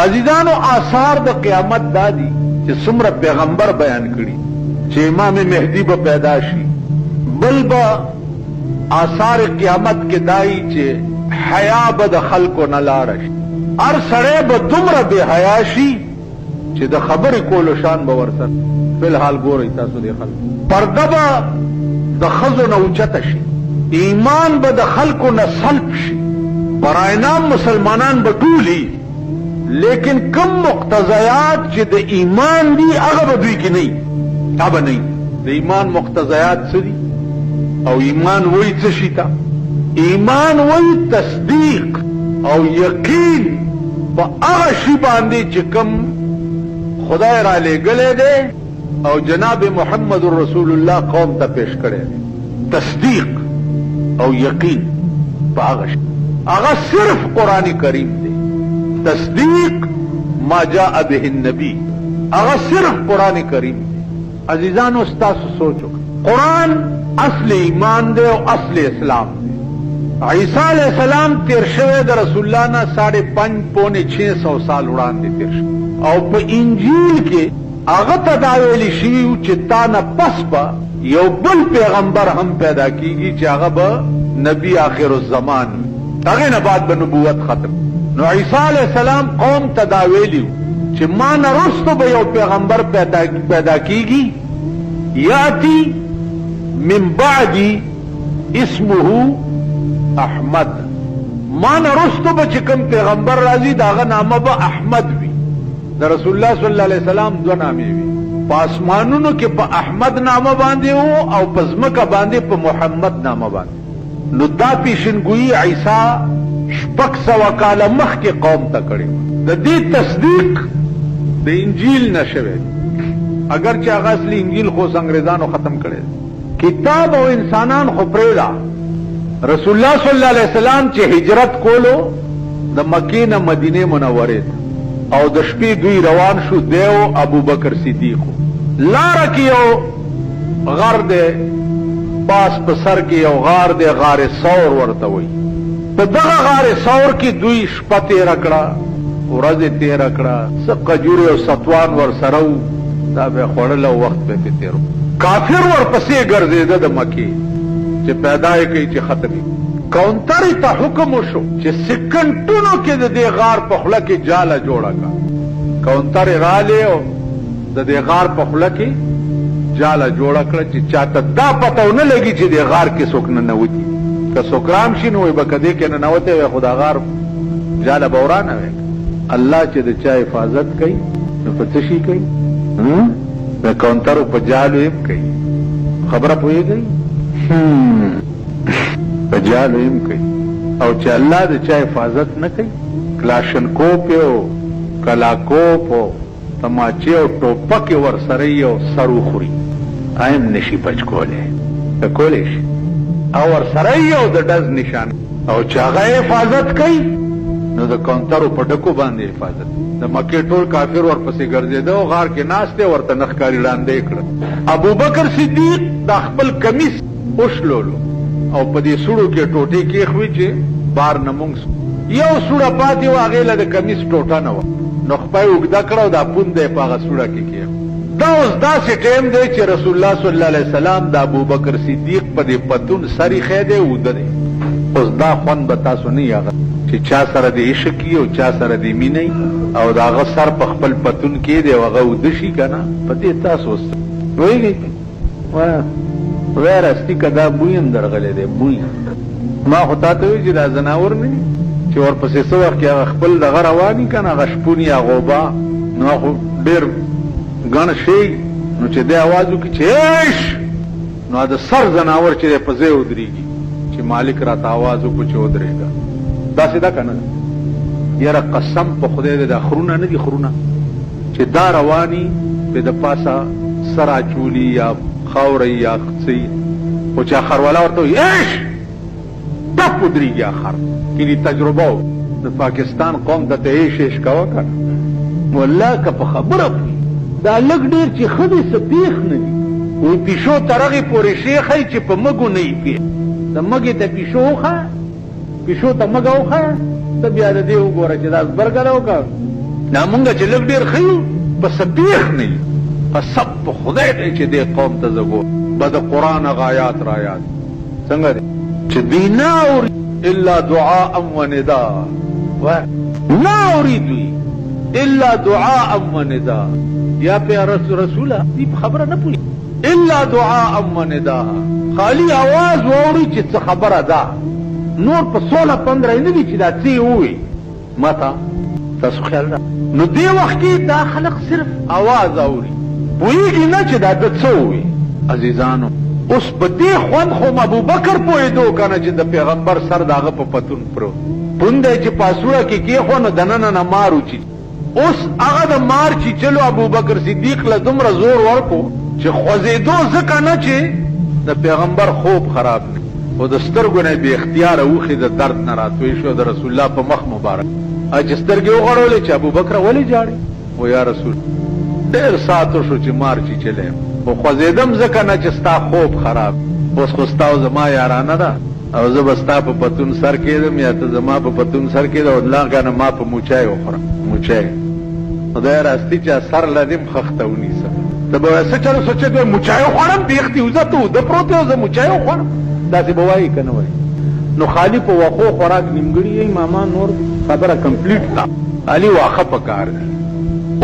عزیزانو آثار د قیامت دا دي چې څومره پیغمبر بیان کړي چې امام مهدي به پیدا شي، بل به آثار قیامت کې دای چې حیا به د خلکو نه لاړه شي، هر سړی به دومره بې حیا شي چې د خبرې کولو شان به ورسره فی الحال ګورئ تاسو دې خلکو پرده به د ښځو نه اوچته شي، ایمان به د خلکو نه سلب شي، برای نام مسلمانان به ټول وي لیکن کوم مقتضیات چې د ایمان دي هغه به دوی کې نه وي، دا به نه وي. د ایمان مقتضیات څه دي او ایمان وایي څه شي ته؟ ایمان وایي تصدیق او یقین په هغه شي باندې چې کوم خدای رالېږلی دی او جناب محمد رسول الله قوم ته پیش کړی دی. تصدیق او یقین په هغه شي، هغه صرف قرآن کریم دی. تصدیق ما جاء به النبی، هغه صرف قرآن کریم دی. عزیزانو ستاسو سوچ وکړئ، قرآن اصل ایمان دی او اصل اسلام دی. عیسی علیه السلام تیر شوی د رسول الله نه 550، 575 سال وړاندې تیر شوی او په انجیل کې هغه ته دا ویل شوي وو چې تا نه پس به یو بل پیغمبر هم پیدا کیږي چې هغه به نبی آخر الزمان وي، هغې نه بعد به نبوت ختم. نو عیسی علیه السلام قوم ته دا ویلي وو چې ما نه وروسته به یو پیغمبر پیدا کیږي، یاتی من بعدی اسمه احمد، ما نه وروسته به چې کوم پیغمبر راځي د هغه نامه به احمد وي. د رسول الله صلی الله علیه وسلم دوه نامې وي، په آسمانونو کې په احمد نامه باندې وو او په ځمکه باندې په محمد نامه باندې. نو دا پیشنګویي عیسی 600 کاله مخکې قوم ته کړې وه. د دې تصدیق د انجیل نه شوی دی، اګر چې هغه اصلي انجیل خو اوس انګریزانو ختم کړی دی. کتاب او انسانان خو پرېږده، رسول الله صلی الله علیه وسلم چې هجرت کولو د مکې نه مدینې منورې ته او د شپې دوی روان شو، دی او ابوبکر صدیق وو، لاره کې یو غر دی، پاس په سر کې یو غار دی، غار ثور ورته وایي. په دغه غار ثور کې دوی شپه تېره کړه، ورځ یې تېره کړه، څه قجورې او ستوان ورسره وو، دا به یې خوړل او وخت به یې پرې تېر و. کافر ورپسې ګرځېده د مکې چې پیدا یې کړي چې ختم یې کړي. کونترې ته حکم وشو چې سکنټونو کې د دې غار په خوله کې جاله جوړه کړه. کونترې رالې او د دې غار په خوله کې جاله جوړه کړه چې چاته دا پته ونه لګي چې دې غار کې څوک ننوتي. که څوک رام شي نو وایي به که دې کې ننوتی وای خو دا غار جاله به ورانه وای. الله چې د چا حفاظت کوي نو په څه شي کوي؟ د کونترو په جالو یې هم کوي. خبره پوهېږئ؟ په جالو یې هم کوي. او چې الله د چا حفاظت نه کوي، کلاشنکوپ او کلاکوپ او تماچې او ټوپک یې ورسره وي او سر وخوري، هغه هم نه شي بچ کولی. که کولی شي؟ او ورسره وي او د ډز نشانه. او چې هغه حفاظت کوي نو د کونترو په ډکو باندې حفاظت. د مکې ټول کافر ورپسې ګرځېده او غار کې ناست دی، ورته نه ښکاري، ړانده یې کړل. ابوبکر صدیق دا خپل کمیس وشلولو او په دې سوړو کې ټوټې کېښوې چې بار نه مونږ سو. یو سوړه پاتې وه، هغې له د کمیس ټوټه نه وه، نو خپه یې اوږده کړه او دا پونده یې په هغه سوړه کې کېښوده. دا اوس داسې ټایم دی چې رسول الله صلی الله علیه وسلم د ابوبکر صدیق په دې پتون سر ایښی دی، اوده دی. اوس دا خوند به تاسو نه وي اخیستی چې چا سره دې عشق وي او چا سره دې مینه وي او د هغه سر په خپل پتون کېږدې او هغه اوده شي که نه، په دې تاسو اوس څه پوهېږئ؟ وایه خدای راستی که دا بوی هم درغلی دی بوی. ما خو تاته ویل چې دا ځناور نه دي چې ورپسې څه وخت کې هغه خپل دغه روان وي که نه هغه شپون یا غوبا، نو هغه خو ډېر ګڼ شی، نو چې دی اواز وکړي چې ایش، نو د سر ځناور چې دی په ځای ودرېږي چې مالک راته اواز وکړو چې ودرېږه. داسې ده که نه ده؟ یاره قسم په خدای دی دا خرونه نه دي خرونه چې دا رواني پې د پاسه سر اچولي یا خاوره یا څه وي، خو چې خروالا ورته وایي ایش، ټپ ودرېږي خر کینی. تجربه وکړه د پاکستان قوم ته ته ایش ایش کوه که نه، والله که په خبره پوهېږي دا لږ ډېر چې ښه دي څه پېښ نه دي. وایي پیشو تر هغې پورې شی ښیي چې په مږو نه وي پېښ. د مږې ته پیشو وښیه، پیشو ته مږه وښیه، ته بیا د دې وګوره چې دا زبرګه ده او که دا مونږ چې لږ ډېر ښه یو په څه پېښ نه یو. قسم په خدای دی چې دې قوم ته زه ګورم به د قرآن هغه آیات رایاد څنګه دی چې دوی نه اوري الا دعاء و نداء وایه نه اوري دوی الا دعاء و نداء یا په رسوله دوی په خبره نه پوهېږي الا دعاء و نداء خالي اواز واوري چې څه خبره ده نور په سوله پندره نه دي چې دا څه یې وویل ماته تاسو خیال را نو دې وخت کې دا خلق صرف اواز اوري پوهېږي نه چې دا ده څه ووي. عزیزانو اوس په دې خوند خو هم ابوبکر پوهېدو که نه چې د پیغمبر سر د هغه په پتون پروت پوند دی چې په اسوړه کې کېښود نو دننه نه مار وچیچ اوس هغه د مار چیچلو ابوبکر صدیق له دومره زور ورکو چې خوځېدو ځکه نه چې د پیغمبر خوب خراب نه خو د سترګو نه یې بې اختیاره اوښې د درد نه راتوی شوې او د رسول الله په مخ مبارک چې سترګې وغړولې چې ابوبکره ولې ژاړې؟ و یا رسول ډېر ساعت وشو چې مار چیچلی یم خو خوځېدم ځکه نه چې ستا خوب خراب اوس خو ستا او زما یارانه ده او زه به ستا په پتون سر کېدم یا ته زما په پتون سر کېده او لا کنه ما په موچای وخوره موچای خدای راستی چا سر له دې هم خښته ونیسه ته به وایې څه چل وسو چې دوی موچای وخوړم بیخ دې وځه ته اوده پروت یې او زه موچای وخوړم داسې به وایي که نه وایي نو خالي په وښو خوراک نیمګړي یی ماما نور خبره کمپلیټ ده خالي واښه پکار دي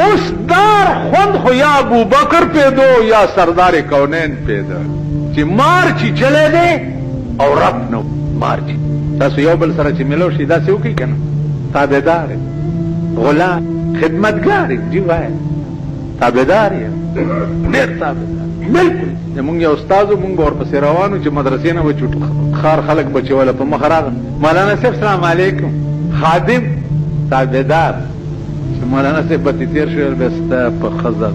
اوس دار خوند خو یا ابوبکر پیدو یا سردار کونین پیده چې مار چیچلی دی او رب نه مار چی تاسو یو بل سره چې ملو شي داسې وکړئ که نه تابعدار غلام خدمتګار جی وایه تابعدار یم ډېر تابعدار بالکل زمونږ یو استاد مونږ به ورپسې روان وو چې مدرسې نه به چوټ ښار خلک به چې وله په مخه راغله مولانا صاحب سلام علیکم خادم تابعدار چې مولانا صاحب به ترې تېر شو ویل به ستا په ښځه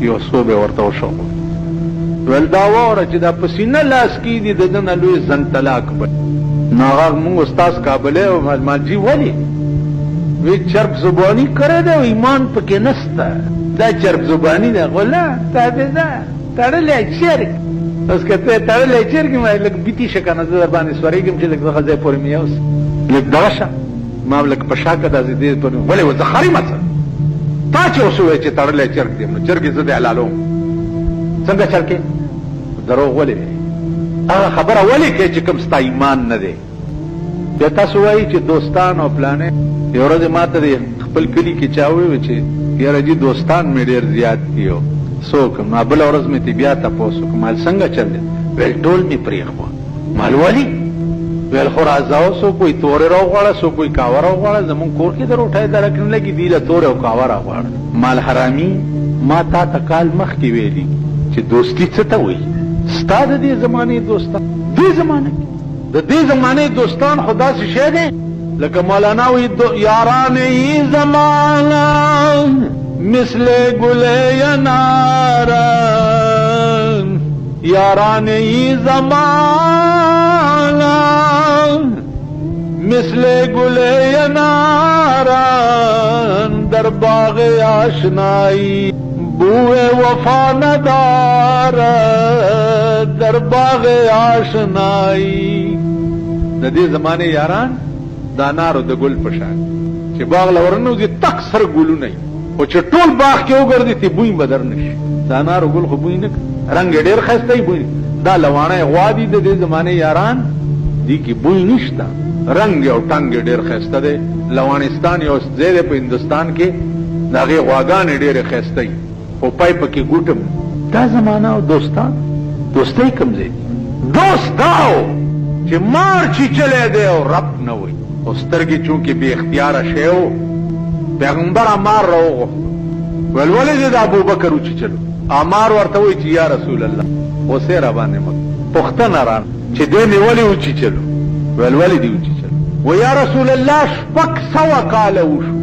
یو څو به ورته وشغول ویل دا واوره چې دا په سینه لاس کېږدي د ده نه لوی زنګ طلاق به نو هغه مونږ استاد کابلی او مال جي ولې وی چرب زبانی کړی دی او ایمان پکې نسته دا چرب زبانی ده غلام تابعدار تړلی چرګ اوس که ته تړلی چرګ ما لږ بیتی شه که نه زه در باندې سورېږم چې لږ دغه ځای پورې مې یوسه لږ دغه شه ما لږ په شا که داسې دې پورې ولې اوس زه خر یم څه تا چې اوس وویل چې تړلی چرګ دی نو چرګ یې زه دی حلالوم څنګه چل کې دروغ ولې وایې هغه خبره ولې کوې چې کوم ستا ایمان نه دی بیا تاسو وایي چې دوستان او پلانې یو ورځ ما ته د خپل کلي کې چا وویل چې یاره جي دوستان مې ډېر زیات دي او څوک ما بله ورځ مې ترې بیا تپوس وکړ مال څنګه چل دی ویل ټول مې پرېښوه مال ولي ویل خو راځه او څوک وایي تورې راوغواړه څوک وایي کاوه راوغواړه زمونږ کور کې د روټۍ درک نه لګي دوی له تورې او کاوه راغواړه مال حرامي ما تا ته کال مخکې ویلي چې دوستي څه ته وایي ستا د دې زمانې دوستان دې زمانه کې د دې زمانې دوستان خو داسې شی دی لکه مولانا وی یاران ای زمانہ مثل گل ینار یاران ای زمانہ مثل گل ینار در باغ آشنائی بوئے وفا ندار در باغ آشنائی د دې زمانې یاران د انارو د ګل په شان چې باغ له ورننوځي تک سره ګلونه وي خو چې ټول باغ کې وګرځي ته بوی به در نه شي. د انارو ګل خو بوی نه کوي، رنګ یې ډېر ښایسته وي بوی نه. دا لواڼی غوا دي د دې زمانې یاران دي کې بوی نشته، رنګ یې او ټنګ یې ډېر ښایسته دی. لواڼستان یو ځای دی په هندوستان کې د هغې غواګانې ډېرې ښایسته وي خو پای پکې ګوټم. دا زمانه او دوستان دوستۍ کوم ځای دي؟ دوست دا و چې مار چیچلی دی او رب نه وایي. خو سترګې چونکې بې اختیاره شی و، پیغمبر عمار راوغوښت، ویل ولې دې د ابوبکر وچیچلو؟ عمار ورته وایي چې یا رسول الله غصې راباندې مه کوه، پوښتنه رانه چې دی مې ولې وچیچلو؟ ویل ولې دې وچیچلو؟ وایي یا رسول الله 600 کاله وشو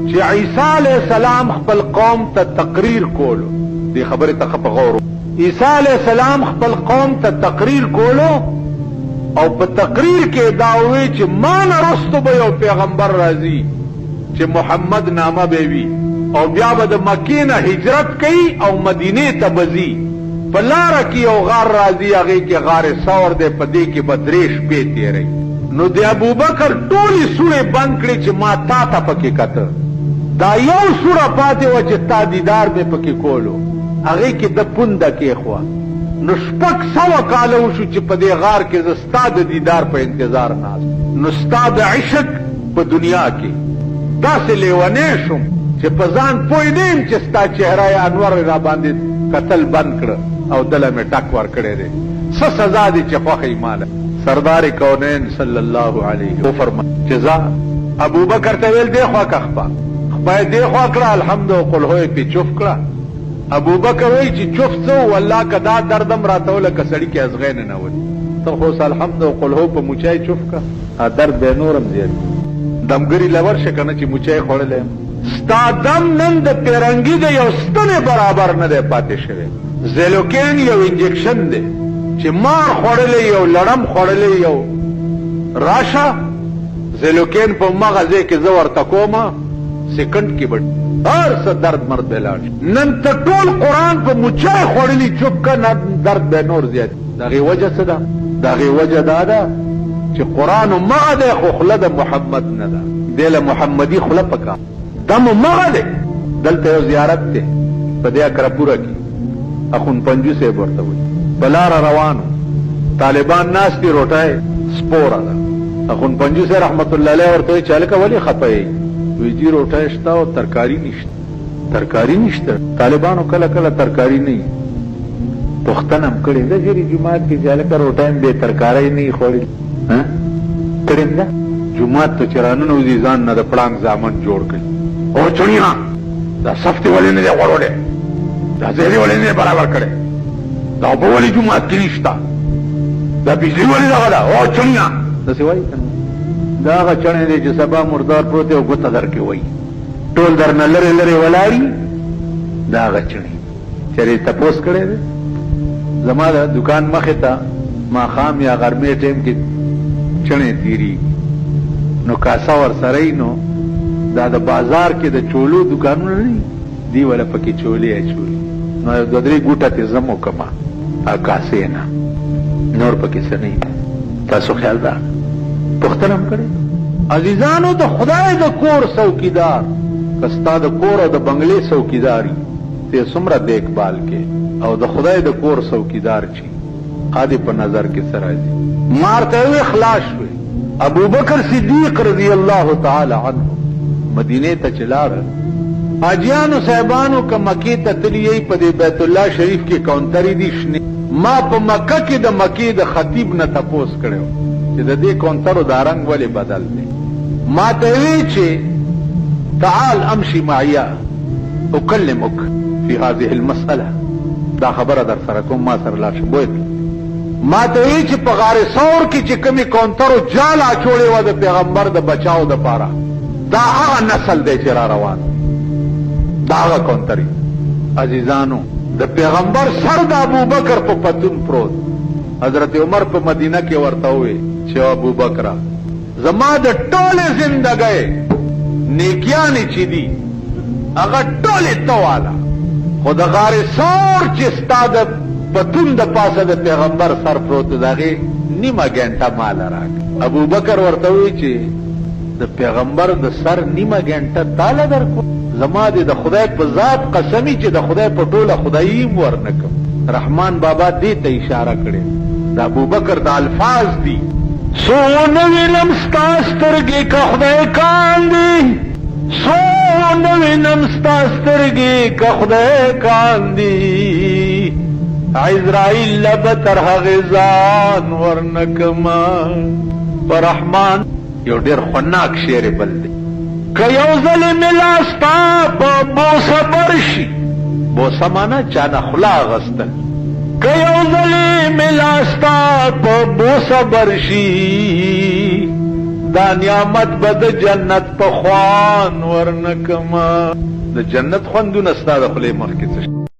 چې عیسی علیه السلام خپل قوم ته تقریر کولو، دې خبرې ته ښه په غور عیسی علیه السلام خپل قوم ته تقریر کولو او په تقریر کې یې دا وویل چې ما نه وروسته به یو پیغمبر راځي چې محمد نامه به وي او بیا به د مکې نه هجرت کوي او مدینې ته به ځي، په لاره کې یو غار راځي هغې کې غار ثور دی په دې کې به درې شپې تېروي. نو د ابوبکر ټولې سوړې بند کړې چې ما تا ته پکې کته. دا یو سوره پاتې وه چې ستا دیدار مې پکې کولو، هغې کې ده پونده کېښوه. نو 600 کاله وشو چې په دې غار کې زه ستا د دیدار په انتظار ناست. نو ستا د عشق په دنیا کې داسې لیونی شوم چې په ځان پوه نه یم چې ستا چهره انور راباندې کتل بند کړه او دله مې ټک ورکړی دی. څه سزا دې چې خوښه یې ماله؟ سردار کونین صلی الله علیه وفرمایل چې ځه. ابوبکر ته ویل دې خوا که خپه خپه یې دې خوا کړه، الحمد او قل هو یې پې چوف کړه. ابوبکر وایي چې چوف څه و، والله که دا درد هم راته و لکه سړي کې ازغی ننوتی. ته خو اوس الحمد او قل هو په موچای چوف کړه، درد به یې نور هم زیات کړي. دمګري له ورشه که نه چې موچای خوړلی یم. ستا دم نن د پیرنګي د یو ستنې برابر نه دی پاتې شوی. زیلوکین یو انجکشن دی چې مار خوړلی یو لړم خوړلی یو راشه زیلوکین په مغه ځای کې زه ورته کوم سیکنډ کې به هر څه درد مرد به لاړ شي. نن ته ټول قرآن په موچای خوړلی چوپ که نه درد به نور زیات. د هغې وجه څه ده؟ د هغې وجه دا ده چې قرآن همغه دی خو خوله د محمد نه ده، دی له محمدي خوله پکار دم همغه دی. دلته یو زیارت دی په دې اکرپوره کې، اخون پنجو صاحب ورته وایي. په لاره روان وو، طالبان ناست دي، روټه یې سپوره ده. اخون پنجو صاحب رحمت الله علیه ورته وایي چې هلکه ولې خفه یې؟ وایي جي روټۍ شته او ترکاري نشته. ترکاري نشته؟ طالبانو کله کله ترکاري نه وي. پوښتنه هم کړې ده چېرې جومات کې چې هلکه روټۍ هم بې ترکارۍ نه وي خوړلې؟ ها کړې هم ده؟ جومات ته چې راننوځي ځان نه د پړانګ زامن جوړ کړي. او چڼیه دا صف دې ولې نه دی غوړولی؟ دا ځای دې ولې نه دی برابر کړی؟ دا اوبه ولې جومات کې نشته؟ دا بجلي ولې دغه ده؟ او چڼیه داسې وایي که نه؟ دا هغه چڼی دی چې سبا مردار پروت دی او ګوته درکې وایي، ټول درنه لرې لرې ولاړي. دا هغه چڼی چېرې تپوس کړی دی؟ زما د دکان مخې ته ماښام یا غرمې ټایم کې چڼی تېرېږي، نو کاسه ورسره وي، نو دا د بازار کې د چولو دکانونه نه دي، دی وله پکې چولې اچولي، نو یو دوه درې ګوټه ترې زم وکړم کاسې نه، نور پکې څه نه وي. تاسو خیال دا پوښتنه هم کړې؟ عزیزانو د خدای د کور څوکیدار که ستا د کور او د بنګلې څوکیدار وي، ته څومره دیکبال کې او د خدای د کور څوکیدار چی ها دې په نظر کې څه راځي؟ مار ته وې خلاص شوې. ابوبکر صدیق رضی الله تعالی عنه مدینې ته چې لاړ، حاجیانو صاحبانو که مکې ته تللي یئ په دې بیت الله شریف کې کونترې دي شنې، ما په مکه کې د مکې د خطیب نه تپوس کړی و چې د دې کونترو دا رنګ ولې بدل دی؟ ما ته یې وې چې تعال امشي معی اکلمک فی هذه المسأله، دا خبره در سره کوم، ما سره لاړ شه. بویې ما ته وی چې په غار ثور کې چې کومې کونترو جال اچولې وه د پیغمبر د بچاو دپاره، دا هغه نسل دی چې را روان دی، دا هغه کونترې. عزیزانو د پیغمبر سر د ابوبکر په پتون پروت. حضرت عمر په مدینه کې ورته ووی چې ابوبکره زما د ټولې زندګۍ نیکیانې چې دي هغه ټولې ته واله، خو د غار ثور چې ستا د پتون د پاسه د پیغمبر سر پروت دی د هغې نیمه ګنټه ماله راکړه. ابوبکر ورته وویل چې د پیغمبر د سر نیمه ګنټه تاله درکوم؟ زما دې د خدای په ذات قسم وي چې د خدای په ټوله خدایي هم ورنه کړم. رحمان بابا دې ته اشاره کړې ده، د ابوبکر دا الفاظ دي. څو ونه وینم ستا سترګې که خدای کاندي، څو ونه وینم ستا سترګې که خدای کاندي، عزرائیل له به تر هغې ځان ورنه کړم. په رحمان یو ډېر خوناک شعر یې بل دی. که یو ځلې مې لاس ستا په بوسه بر شي، بوسه مانا چا نه خوله اخیستل، که یو ځلې مې لاس ستا په بوسه بر شي، دا نعمت به د جنت په خوان ورنه کړم. د جنت خوندونه ستا د خولې مخکې څه شي؟